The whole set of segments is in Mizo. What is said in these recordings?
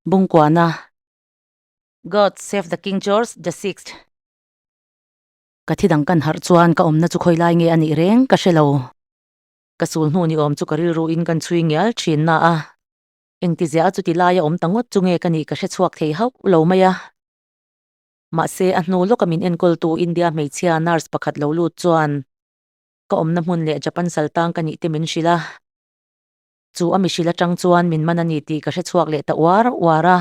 Bungkuana. God save the King George the Sixth. Ka thi dang kan harh chuan ka awmna chu khawi lai nge a nih reng ka hre lo. Ka sul hnu ni awm chu ka rilru in kan chhui ngial thin na a. Engtizia a chuti laia awm ta ngawt chu nge ka nih ka hre chhuak thei hauh lo mai a. Mahse a hnu lawka min enkawltu India hmeichhia nurse pakhat lo lut chuan ka awmna hmun leh Japan saltang ka nih te min hrilh a. Chu a mihrilh atang chuan min man a ni tih ka hre chhuak leh ta uar uar a.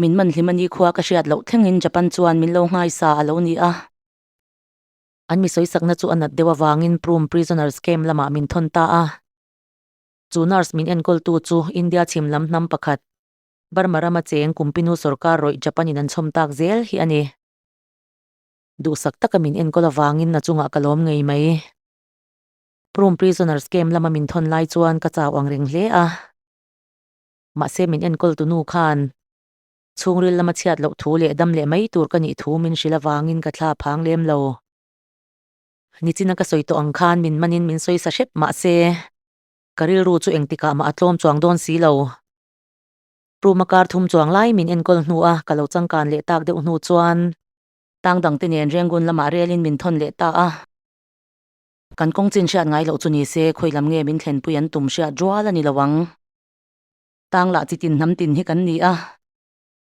Min man hlim a ni khua ka hriat loh thlengin Japan chuan min lo nghaisa a lo ni a. An mi sawisakna chu a nat deuh avangin Prum Prisoners Camp lamah min thawn ta a. Chu nurse min enkawltu chu India chhim lam hnam pakhat, Burma rama cheng Kumpinu sawrkar rawih Japan-in an chhawm tak zel hi a ni. Duhsak taka min enkawl avangin a chungah ka lawm ngei mai. Prum Prisoners Camp lama min thawn lai chuan ka chau ang reng hle a. Mahse min enkawl tu nu khan chhungril lama chhiat loh thu leh dam leh mai tur ka nih thu min hrilh avangin ka thla phang lem lo. Nichina ka sawi tawh ang khan min manin min sawi sa hrep mahse ka rilru chu engtikah mah a tlawm chuang dawn si lo. Room a kar thum chuang lai min enkawl hnu a ka lo changkan leh tak deuh hnu chuan tang dangte nen Rangoon lamah relin min thawn leh ta a. Kan kawng chin hriat ngai loh chu ni se khawi lam nge min thlenpui an tum hriat rual a ni lo ang. Tang lah chi tin hnam tin hi kan ni a,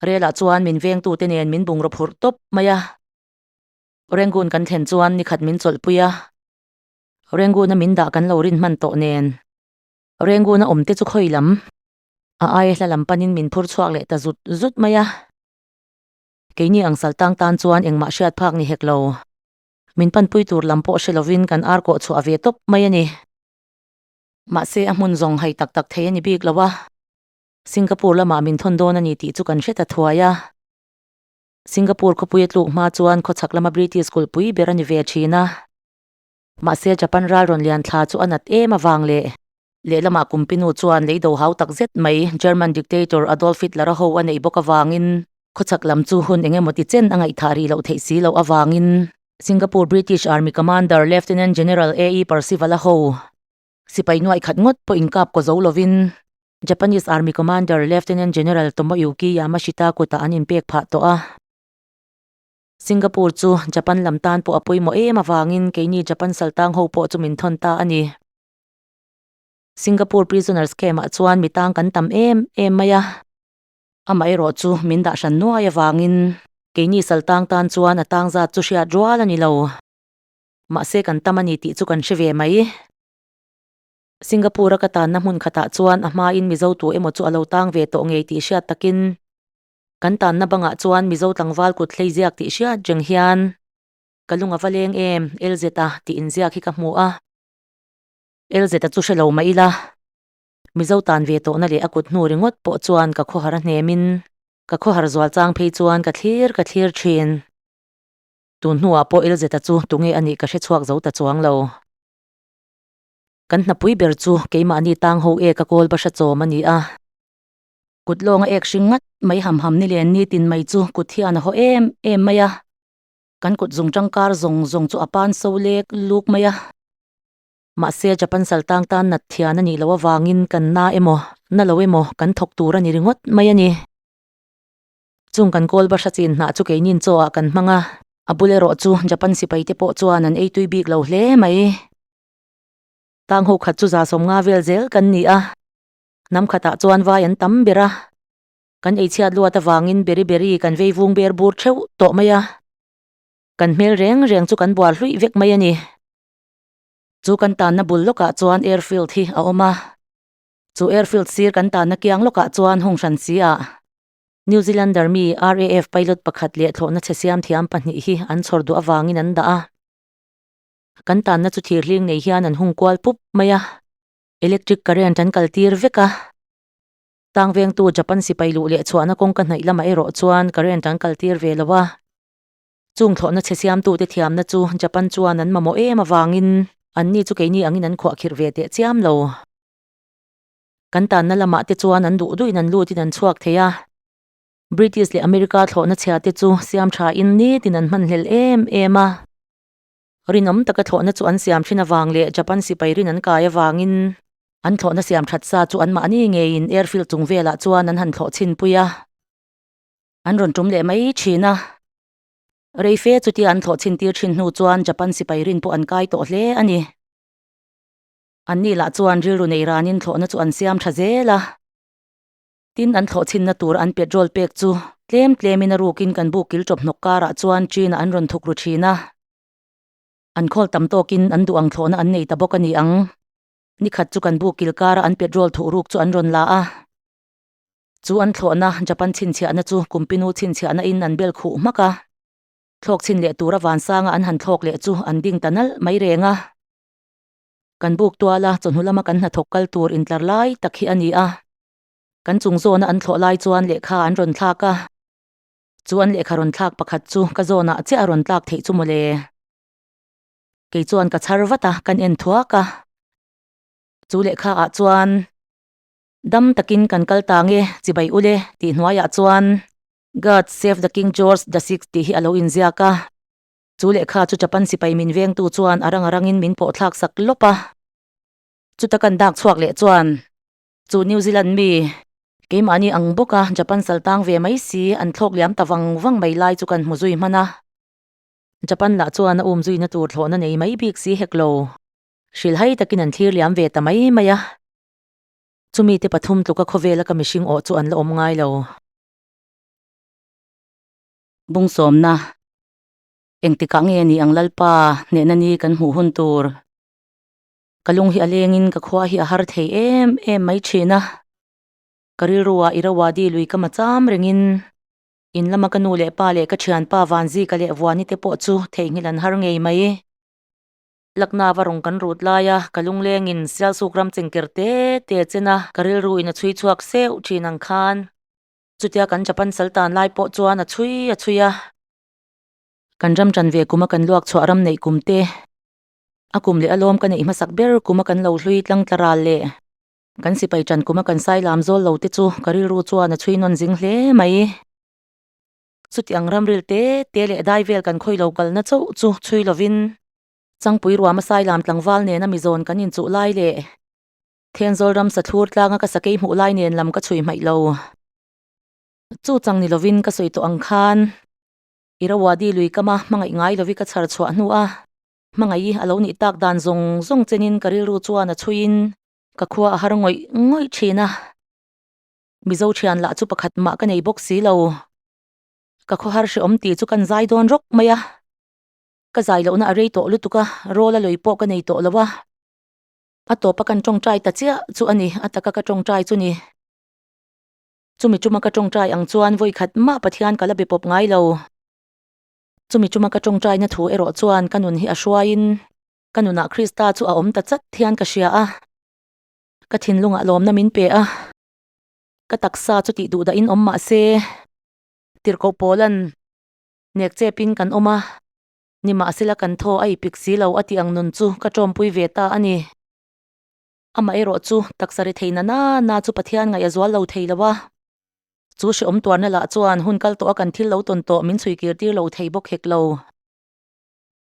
relah chuan min vengtute nen min bungraw phurh tawp mai a. Rangoon kan thlen chuan nikhat min chawlhpui a, Rangoon a min dah kan lo rin hman tawh nen Rangoon a awm te chu khawi lam a aia hla lam panin min phur chhuak leh ta zut zut mai a. Keini ang sal tang tan chuan engmah hriat phak ni hek lo. Min panpui tur lam pawh hre lovin kan ar kawh chhuah ve tawp mai a ni. Mahse a hmun zawng hai tak tak thei a ni bik lo a, Singapore lamah min thawn dawn a ni tih chu kan hre ta thuai a. Singapore khawpui a tluk hma chuan khawchhak lama British kulhpui ber a ni ve thin a. Mahse Japan ral rawn lian thla chu a nat em avang leh lehlamah Kumpinu chuan leido hau tak zet mai German dictator Adolf Hitler a ho a neih bawk avangin khawchhak lam chu hun eng emaw ti chen a ngaihthah rih loh theih si loh avangin Singapore British Army Commander Lieutenant General A E Percival a ho sipai nuaih khat ngawt pawh inkap kaw zo lovin Japanese Army Commander Lieutenant General Tomoyuki Yamashita kutah an inpek phah tawh a. Singapore chu Japan lam tan pawh a pawimawh em avangin keini Japan saltang ho pawh chu min thawn ta a ni. Singapore Prisoners Camp-ah chuan mi tang kan tam em em mai a. Amaherawh chu min dah hran nuai avangin keini saltang tan chuan a tang zat chu hriat rual a ni lo. Mahse kan tam a ni tih chu kan hre ve mai. Singapore-a ka tanna hmun khatah chuan a hmain Mizo tu emaw chu a lo tang ve tawh ngei tih hriat takin kan tanna bangah chuan Mizo tlangval kut hlei ziak tih hriat reng hian ka lung a va leng em LZ-a tih inziak hi ka hmu a. LZ-a chu hre lo mah ila Mizo tan ve tawhna leh a kut hnu ringawt pawh chuan ka khawhar a hnemin ka khawhar zual chang phei chuan ka thlir ka thlir thin. Tun hnuah pawh LZ-a chu tunge a nih ka hre chhuak zo ta chuang lo. Kan hnapui ber chu keimahni tang ho ek a kawl bahra chawm a ni a. Kut lawnga ek hring ngat mai ham ham ni len nitin mai chu kut hian a haw em em mai a. Kan kut zung tangkar zawng zawng chu a pan so lek luk mai a. Mahse Japan saltang tan nat thian a nih loh avangin kan na emaw, na lo emaw kan thawk tur a ni ringawt mai a ni. Chung kan kawl bahra chin hnah chu keinin chaw ah kan hmang a, a bul erawh chu Japan sipai te pawh chuan an ei tui bik lo hle mai. Tang ho khat chu za 50 vel zel kan ni a, hnam khatah chuan vai an tam ber a, kan ei chhiat luat avangin beri beri kan vei vung ber bur theuh tawh mai a, kan hmel reng reng chu kan bual hluih vek mai a ni. Chu kan tanna bul lawkah chuan airfield hi a awm a, chu airfield sir kan tanna kiang lawkah chuan hung hran si ah New Zealander mi RAF pilot pakhat leh thlawhna chhe siam thiam pahnih hi an chhawr duh avangin an dah a. Kan tanna chu thirhling nei hian an hung kual pup mai a, electric current an kal tir vek a. Tang vengtu Japan sipai luh leh chhuahna kawngka hnaih lamah erawh chuan current an kal tir ve lo a. Chung thlawhna chhe siamtute thiamna chu Japan chuan an mamawh em avangin anni chu keini angin an khuahkhirh ve teh chiam lo. Kan tanna lamah te chuan an duh duhin an lutin an chhuak thei a. British leh America thlawhna chhia te chu siam tha in nitin an hmanhlel em em a. Rinawm taka thlawhna chu an siam thin avang leh Japan sipai rin an kai avangin An thlawhna siam that sa chu anmahni ngeiin airfield chung velah chuan an han thlawh chhinpui a. An rawn tum leh mai thin a. Reife chutia an thlawh chhin tir thin hnu chuan Japan sipai rin pawh an kai tawh hle a ni. Anni lah chuan rilru nei ranin thlawhna chu an siam tha zel a. Tin, an thlawh chhinna tur an petrol pek chu tlem tlemin a rukin kan buk kil chawp hnawk karah chuan Chin-ah an rawn thuk ru thin a. An khawl tam tawkin an duh ang thlawhna an nei ta bawk a ni ang. Nikhat chu kan buk kil kara an petrol thuh ruk chu an rawn la a. Chu an thlawhna Japan chhinchhiahna chu Kumpinu chhinchhiahna in an bel khuh hmak a. Thlawk chhin leh tura vansanga an han thlawk leh chu an ding ta nalh mai reng a. Kan buk tuala chawhnu lama kan hnathawk kal tur intlar lai tak hi a ni a. Kan chung zawna an thlawh lai chuan lehkha an rawn thlak a. Chu an lehkha rawn thlak pakhat chu ka zawnah chiah a rawn tlak theih chu mawle. Kei chuan ka chhar vat a, kan en thuak a. Chu lehkha ah chuan dam takin kan kal ta nge chibai ule tih hnuaiah chuan God save the King George the Sixth tih hi a lo inziak a. Chu lehkha chu Japan sipai min vengtu chuan a rang a rangin min pawh thlak sak lawp a. Chuta kan dak chhuak leh chuan chu New Zealand mi keimahni ang bawka Japan sal tang ve mai si an thlawk liam ta vang vang mai lai chu kan hmu zui hman a. Japan lah chuan a um zuina tur thlawhna nei mai bik si hek lo. Hrilhai takin an thlir liam ve ta mai mai a. Chumi te pathum tluka khawvela ka mihring awh chu an la awm ngai lo. Bungsawmna. Engtikah nge ni ang Lalpa hnehna ni kan hmuh hun tur? Ka lung hi a lengin ka khua hi a har thei em em mai thin a. Ka rilruah Irrawaddy lui ka macham rengin in lama ka nu leh pa leh ka thianpa Vanzika leh Vuani te pawh chu theihnghilh an har ngei mai. Lakna va rawn kan rut laia ka lunglengin Sialsuk ram chengker te te chena ka rilruin a chhui chhuak seuh thin ang khan chutia kan Japan saltan lai pawh chuan a chhui a chhui a. Kan ram tan ve kuma kan luak chhuah ram neih kum te, a kum leh a lawm ka neih hmasak ber kuma kan lo hlui tlang tla ral leh kan sipai tan kuma kan sai lam zawl lo te chu ka rilru chuan a chhui nawn zing hle mai. Chuti ang ramril te te leh dai vel kan khawi lo kalna chauh chu chhui lovin Changpui ruama sai lam tlangval nena mizawn kan inchuh lai leh Thenzawl ram sathlur tlanga ka sakei hmuh lai nen lam ka chhui hmaih lo. Chu chang ni lovin ka sawi tawh ang khan Irrawaddy lui kama hmangaih ngai lovi ka chhar chhuah hnu a, hmangaih i a lo nih tak dan zawng zawng chenin ka rilru chuan a chhuiin ka khua a har ngawih ngawih thin a. Mizo thian lah chu pakhat mah ka nei bawk si lo. Ka khaw har hrehawm tih chu kan zai dawn rawk mai a. Ka zai lohna a rei tawh lutuk a, rawl a lui pawh ka nei tawh lo a. A tawpa kan tawngtai ta chiah chu a ni, a taka ka tawngtai chu ni. Chumi chuma ka tawngtai ang chuan vawi khat mah Pathian ka la be pawp ngai lo. Chumi chuma ka tawngtaina thu erawh chuan ka nun hi a hruaiin ka nunah Krista chu a awm ta chat hian ka hria a. Ka thinlungah lawmna min pe a, ka taksa chu tih duh dahin awm mah se, tirhkoh pawlan nek chepin kan awm a, nimahsela kan thaw a ipik si lo a tih ang nun chu ka tawmpui ve ta a ni. Amaherawh chu taksa ri thei na na na chu Pathian ngaih a zual lo thei lo a, chu hrehawm tuarna lah chuan hun kal tawh a kan thil lo tawn tawh min chhui kir tir lo thei bawk hek lo.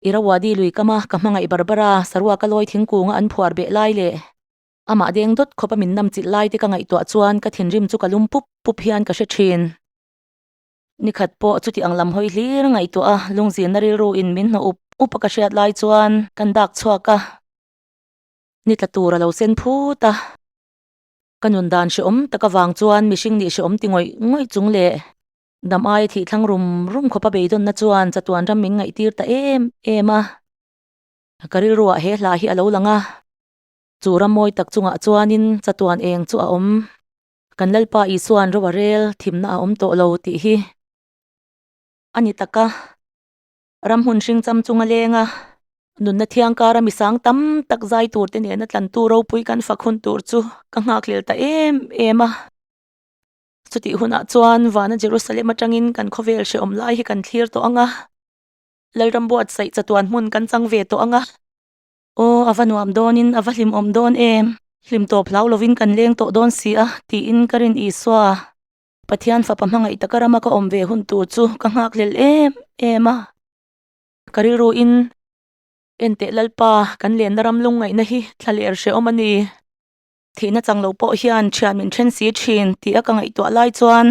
Irrawaddy lui kama ka hmangaih Barbara saruaka lawi thingkunga an phuar beh lai leh amah deng dawt khawpa min nam chilh lai te ka ngaihtuah chuan ka thinrim chu ka lum pup pup hian ka hre thin. Nikhat pawh chuti ang lam hawi hlir ngaihtuah a lungzinna rilru in min hnawh up up a ka hriat lai chuan kan dak chhuak a. Ni tla tur a lo sen phut a, ka nun dan hrehawm tak avang chuan mihring nih hrehawm ti ngawih ngawih chung leh dam aia thih thlang rum rum khawpa beidawnna chuan chatuan ram min ngaihtir ta em em a. Ka rilruah he hla hi a lo lang a, chu ram mawi tak chungah chuanin chatuan eng chu a awm, kan Lalpa Isua'n ro a rel thimna a awm tawh lo tih hi a ni tak a. Ram hmun hring cham chunga lenga nunna thiang kara mi sang tam tak zai tur te nena tlantu ropui kan fak hun tur chu ka nghakhlel ta em em a. Chutih hunah chuan vana Jerusalem atangin kan khawvel hrehawm lai hi kan thlir tawh ang a, Lalram buatsaih chatuan hmun kan chang ve tawh ang a. Aw, a va nuam dawnin a va hlimawm dawn em, hlim tawp hlau lovin kan leng tawh dawn si a, tiin ka rin Isua. Pathian fapa hmangaih taka rama ka awm ve hun tur chu ka nghakhlel em em a. Ka rilruin Enteh Lalpa, kan lenna ram lungngaihna hi thla leh hrehawm a ni. Thihna chang lo pawh hian thian min then si thin tih a ka ngaihtuah lai chuan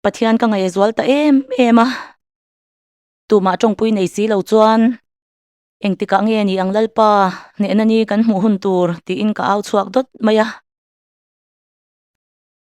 Pathian ka ngaih a zual ta em em a. Tumah tawngpui nei si lo chuan engtikah nge ni ang Lalpa hnehna ni kan hmuh hun tur tiin ka au chhuak dawt mai a.